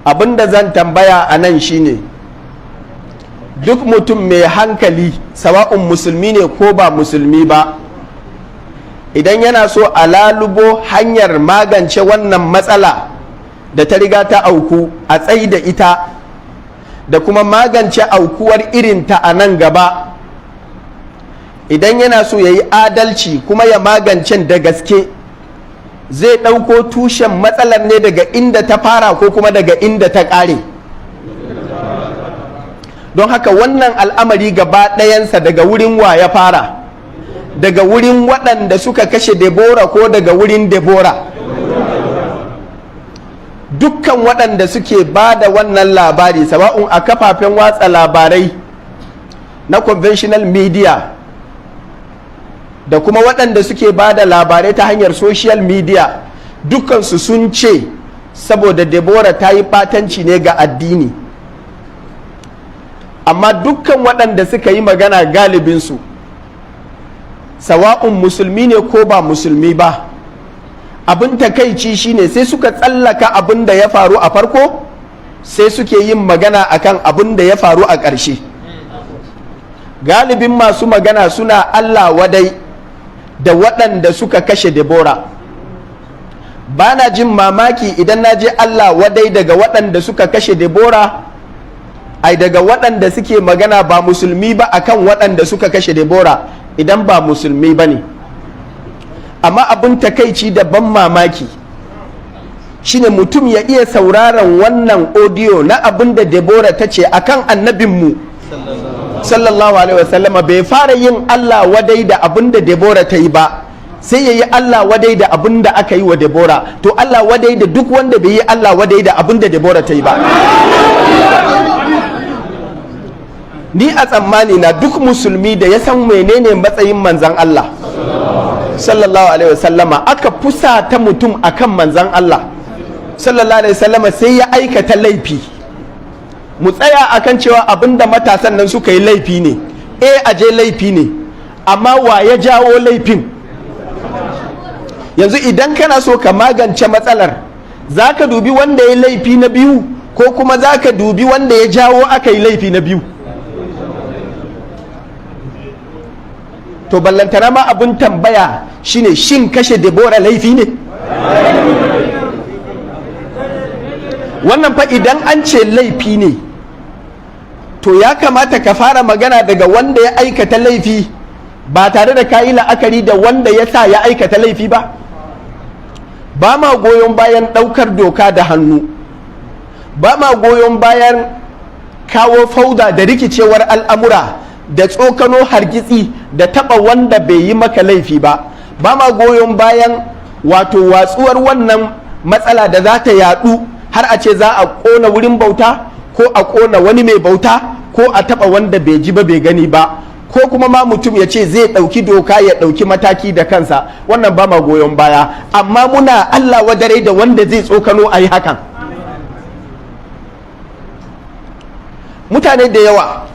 Abinda zan tambaya a nan shine, duk mutum mai hankali, sawa'un musulmi ne ko ba musulmi ba, idan yana so a lalubo hanyar magance wannan matsala da ta riga ta auku, a tsai da ita da kuma magance aukuwar irinta a nan gaba, idan yana so ya yi adalci kuma ya magance da gaske, zai ɗauko tushen matsalar ne daga inda ta fara ko kuma daga inda ta ƙare? Don haka wannan al'amari gaba ɗayansa, daga wurin wa ya fara? Daga wurin waɗanda suka kashe Debora ko daga wurin Debora? Dukkan waɗanda suke ba da wannan labari, sawa'un a kafafen watsa labarai na conventional media da kuma waɗanda suke ba da labarai ta hanyar social media, dukkansu sun ce saboda Debora ta yi ɓatanci ne ga addini. Amma dukkan waɗanda suka yi magana, galibinsu, sawa'un musulmi ne ko ba musulmi ba, abin takaici shine sai suka tsallaka abin da ya faru a farko, sai suke yin magana akan abin da ya faru a ƙarshe. Galibin masu magana suna Allah wadai da waɗanda suka kashe Debora. Ba na jin mamaki idan na je Allah wadai daga waɗanda suka kashe Debora, ai daga waɗanda suke magana ba musulmi ba akan waɗanda suka kashe Debora, idan ba musulmi ba ne. Amma abin takaici da ban mamaki shine mutum ya iya sauraron wannan audio na abin da Debora ta ce akan annabinmu sallallahu alaihi wasallama, bai fara yin Allah wadai da abin da Debora ta yi ba, sai ya yi Allah wadai da abin da aka yi wa Debora. To, Allah wadai da duk wanda bai yi Allah wadai da abin da Debora ta yi ba. Ni a tsammani na, duk musulmi da ya san menene matsayin Manzan Allah sallallahu alaihi wasallama, aka fusa ta mutum akan Manzan Allah sallallahu alaihi wasallama, sai ya aikata laifi, mu tsaya akan cewa abinda matasan nan suka yi laifi ne, eh, aje laifi ne, amma wa ya jawo laifin? Yanzu idan kana so ka magance matsalar, za ka dubi wanda ya laifi na biyu ko kuma za ka dubi wanda ya jawo aka yi laifi na biyu? To, ballantana ma abin tambaya shine, shin kashe Debora laifi ne? Wannan fa idan an ce laifi ne, to ya kamata ka fara magana daga wanda ya aikata laifi, ba tare da kayi la'akari da wanda ya sa ya aikata laifi ba. Ba ma goyon bayan ɗaukar doka da hannu, ba ma goyon bayan kawo fauda da rikicewar al'amura da tsokano hargitsi da taɓa wanda bai yi maka laifi ba. Ba ma goyon bayan wato watsuwar wannan matsala da za ta yadu har a ce za a ƙona wurin bauta, ko a ƙona wani mai bauta, ko a taɓa wanda bai ji ba bai gani ba, ko kuma ma mutum ya ce zai ɗauki doka, ya ɗauki mataki da kansa. Wannan ba ma goyon baya, amma muna Allah wadare da wanda zai tsokano a yi hakan. Mutane da yawa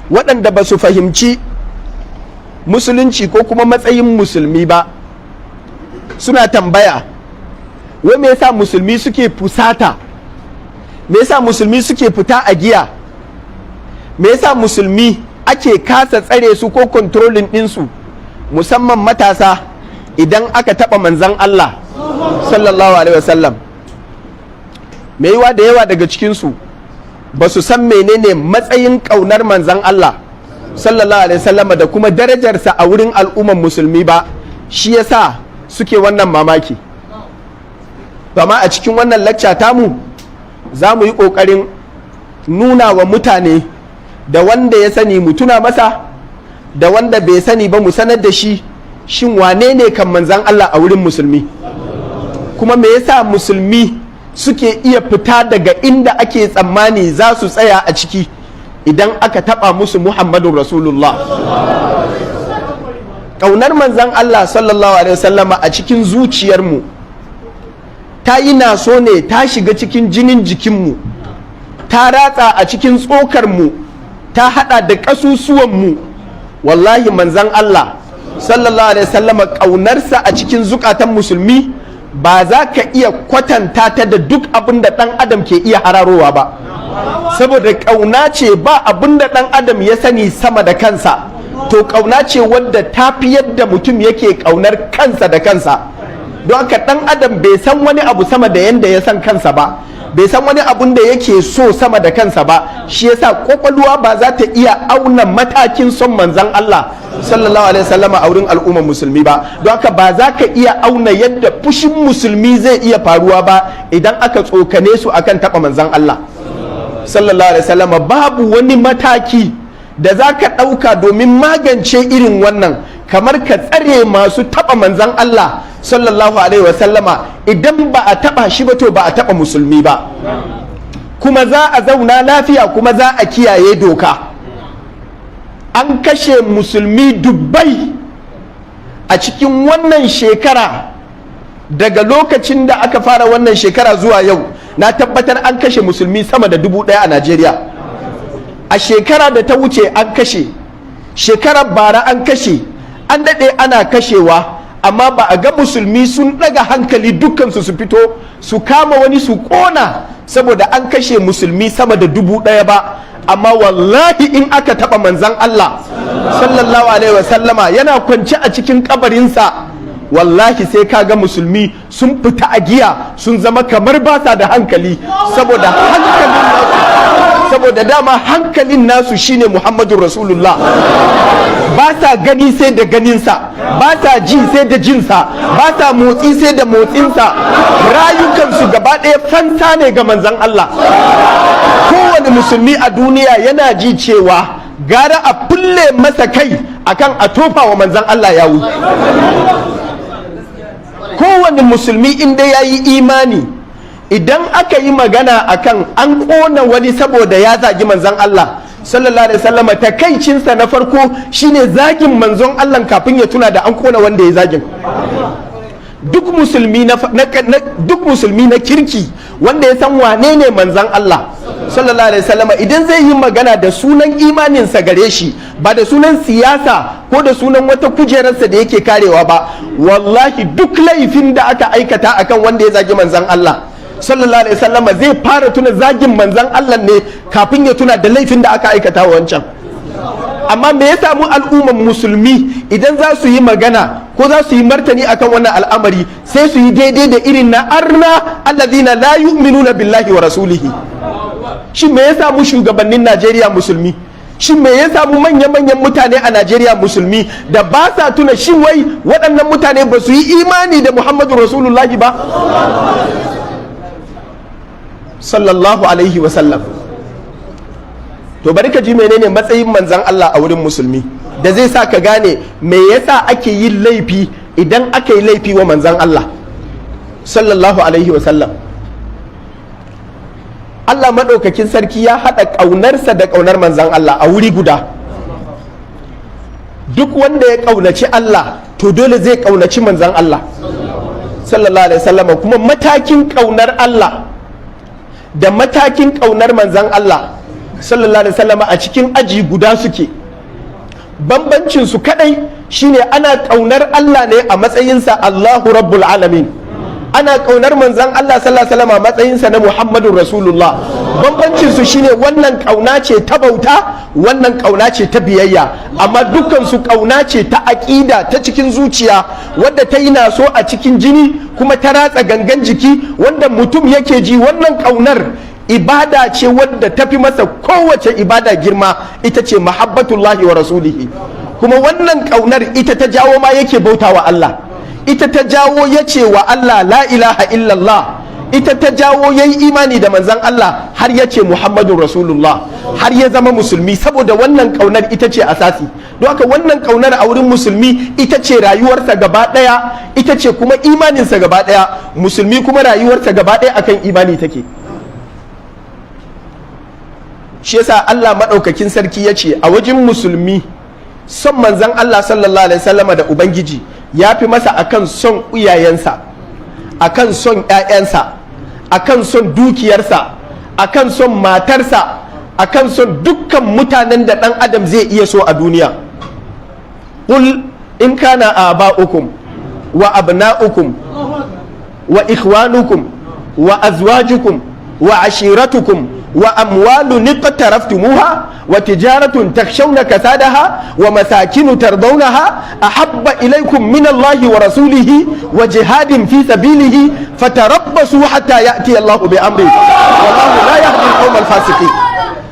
waɗanda ba su fahimci musulunci ko kuma matsayin musulmi ba suna tambaya, wai me yasa musulmi suke fusata? Me yasa musulmi suke fita a giya? Me yasa musulmi ake kasa tsare su ko controlling ɗinsu, musamman matasa, idan aka taɓa Manzan Allah sallallahu alaihi wasallam? Me yiwa da yawa daga cikinsu ba su san menene matsayin ƙaunar Manzan Allah sallallahu alaihi wasallam da kuma darajarsa a wurin al'umman musulmi ba, shi yasa suke wannan mamaki. Amma a cikin wannan lacca tamu, za mu yi ƙoƙarin nuna wa mutane, da wanda ya sani mu tuna masa, da wanda bai sani ba mu sanar da shi, shin wane ne kan Manzan Allah a wurin musulmi, kuma me yasa musulmi suke iya fita daga inda ake tsammani za su tsaya a ciki idan aka taba musu Muhammadun Rasulullah? Ƙaunar Manzan Allah sallallahu alaihi wasallama a cikin zuciyarmu ta yi naso ne, ta shiga cikin jinin jikinmu, ta ratsa a cikin tsokarmu, ta hada da ƙasusuwanmu. Wallahi, Manzan Allah sallallahu alaihi wasallama, ƙaunarsa a cikin zukatan musulmi Ba za ka iya kwatanta ta da duk abin da ɗan adam ke iya hararowa ba, saboda ƙauna ce ba abin da ɗan adam ya sani sama da kansa. To, ƙauna ce wadda ta fi yadda mutum yake ƙaunar kansa da kansa. Don haka ɗan adam bai san wani abu sama da yadda ya san kansa ba, bai san wani abun da yake so sama da kansa ba. Shi yasa kwakwalwa ba za ta iya auna matakin son Manzan Allah sallallahu alaihi wasallama a wurin al'ummar musulmi ba. Don haka ba za ka iya auna yadda fushin musulmi zai iya faruwa ba idan aka tsokane su akan taba Manzan Allah sallallahu alaihi wasallama. Babu wani mataki da za ka ɗauka domin magance irin wannan kamar ka tsare masu taɓa Manzan Allah sallallahu alaihi wasallama. Idan ba a taɓa shi ba, to ba a taɓa musulmi ba, kuma za a zauna lafiya, kuma za a kiyaye doka. An kashe musulmi dubbai a cikin wannan shekara. Daga lokacin da aka fara wannan shekara zuwa yau, na tabbatar an kashe musulmi sama da 1000 a Najeriya. A shekara da ta wuce an kashe, shekarar bara an kashe, an daɗe ana kashewa, amma ba a ga musulmi sun ɗaga hankali dukkansu su fito su kama wani su ƙona saboda an kashe musulmi sama da 1000 ba. Amma wallahi in aka taɓa Manzan Allah sallallahu alaihi wasallama yana kwance a cikin kabarinsa, wallahi sai ka ga musulmi sun fita a giya, sun zama kamar ba sa da hankali, saboda hankalin nasu, saboda dama hankalin nasu shine Muhammadu Rasulullah. Ba sa gani sai da ganinsa, ba sa ji sai da jinsa, ba sa motsi sai da motsinsa. Rayukansu gaba ɗaya fansa ne ga Manzan Allah. Kowane musulmi a duniya yana ji cewa gara a fulle masa kai akan a tofa wa Manzan Allah yawu. Kowane musulmi inda ya yi imani, idan aka yi magana akan an ƙona wani saboda ya zagi Manzan Allah sallallahu alaihi wasallam, takaicinsa na farko shine zagin Manzon Allah kafin ya tuna da an ƙona wanda ya zagin. Duk musulmi na kirki wanda ya san wane ne Manzan Allah sallallahu alaihi wasallam, idan zai yi magana da sunan imaninsa gare shi, ba da sunan siyasa ko da sunan wata kujerarsa da yake karewa ba, wallahi duk laifin da aka aikata akan wanda ya zagi Manzan Allah sallallahu alaihi wasallam, zai fara tuna zagin Manzan Allah ne kafin ya tuna da laifin da aka aikata wa wancan. Amma me ya samu al'umman musulmi? Idan za su yi magana ko za su yi martani akan wannan al'amari, sai su yi daidai da irin na arna alladhina la yu'minuna billahi wa rasulihi. Shi me ya samu shugabannin Najeriya musulmi? Shi me ya samu manya-manyan mutane a Najeriya musulmi da ba sa tuna? Shi wai waɗannan mutane ba su yi imani da Muhammadu Rasulullahi ba sallallahu alaihi wasallam? To, bari ka ji menene matsayin Manzan Allah a wurin musulmi da zai sa ka gane me yasa ake yin laifi idan aka yi laifi wa Manzan Allah sallallahu alaihi wasallam. Allah maɗaukakin sarki ya haɗa ƙaunarsa da ƙaunar Manzan Allah a wuri guda. Duk wanda ya ƙaunaci Allah, to dole zai ƙaunaci Manzan Allah sallallahu alaihi wasallam. Kuma matakin ƙaunar Allah da matakin ƙaunar Manzan Allah sallallahu alaihi wasallam a cikin aji guda suke. Bambancin su kadai shine ana ƙaunar Allah ne a matsayinsa Allahu Rabbul Alamin, ana ƙaunar Manzan Allah sallallahu alaihi wasallam a matsayinsa na Muhammadun Rasulullah. Bambancin su shine wannan ƙauna ce ta bauta, wannan ƙauna ce ta biyayya, amma dukkan su ƙauna ce ta aƙida ta cikin zuciya wadda ta yi naso a cikin jini kuma ta ratsa gangan jiki, wanda mutum yake ji wannan ƙaunar ibada ce wadda ta fi masa kowace ibada girma, ita ce mahabbatullahi wa rasulihi. Kuma wannan ƙaunar ita ta jawo ma yake bauta wa Allah, ita ta jawo ya ce wa Allah la ilaha illallah, ita ta jawo ya yi imani da Manzan Allah har ya ce Muhammadun Rasulullah, har ya zama musulmi. Saboda wannan ƙaunar ita ce asasi. Don haka wannan ƙaunar a wurin musulmi ita ce rayuwarsa gaba ɗaya, ita ce kuma imaninsa gaba ɗaya. Musulmi kuma rayuwarsa gaba ɗaya akan imani take. Shi yasa Allah maɗaukakin sarki ya ce a wajen musulmi son Manzan Allah sallallahu alaihi wasallama da ubangiji ya fi masa akan son iyayensa, akan son 'ya'yansa, akan son dukiyarsa, akan son matarsa, akan son dukkan mutanen da ɗan adam zai iya so a duniya. Qul in kana aba'ukum wa abna'ukum. Wa ikhwanukum wa azwajukum wa ashiratukum wa amwalun iqtaraftumuha wa tijaratun takhshawna kasadaha wa masakinu tardawnaha ahabba ilaykum min Allahi wa rasulihi wa jihadin fi sabilihi fatarabbasu hatta ya'ti Allahu bi amri, wallahu la yahdi al-qawma al-fasiqin.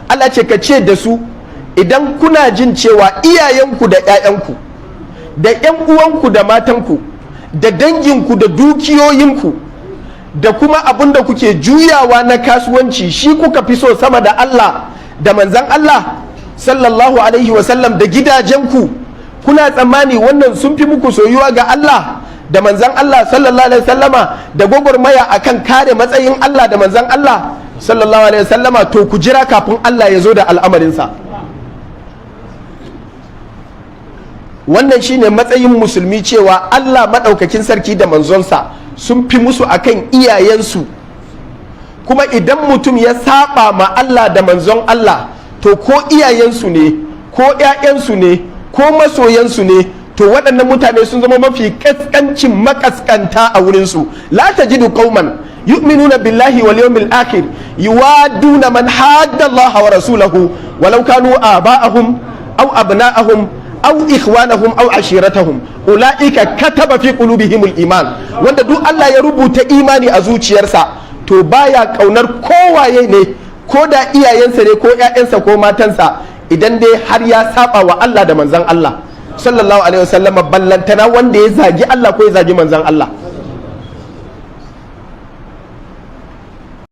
Allah ce, ka ce da su, idan kuna jin cewa iyayenku da 'ya'yanku da 'yan uwanku da matanku da danginku da dukiyoyinku da kuma abin da kuke juyawa na kasuwanci shi kuka fi so sama da Allah da manzan Allah sallallahu alaihi wasallam da gidajenku, kuna tsammani wannan sun fi muku soyuwa ga Allah da manzan Allah sallallahu alaihi wasallama da gwagwarmaya akan kare matsayin Allah da manzan Allah sallallahu alaihi wasallama, to ku jira kafin Allah ya zo da al'amarinsa. Wannan shine matsayin musulmi, cewa Allah maɗaukakin sarki da manzonsa sun fi musu akan iyayensu. Kuma idan mutum ya saba ma Allah da manzon Allah, to ko iyayensu ne, ko 'ya'yansu ne, ko masoyansu ne, to waɗannan mutane sun zama mafi kaskancin makaskanta a wurinsu. La tajidu qauman yu'minuna billahi wal yawmil akhir yuwaduna man hadda Allah wa rasulahu walau kanu aba'ahum aw abna'ahum aw ikhwanahum aw ashiratahum, ulaika kataba fi qulubihimul iman. Wanda duk Allah ya rubuta imani a zuciyarsa, to baya kaunar kowaye ne, ko da iyayensa ne, ko ƴaƴansa, ko matansa, idan dai har ya saba wa Allah da manzon Allah sallallahu alaihi wasallam, ballantana wanda ya zagi Allah ko ya zagi manzon Allah.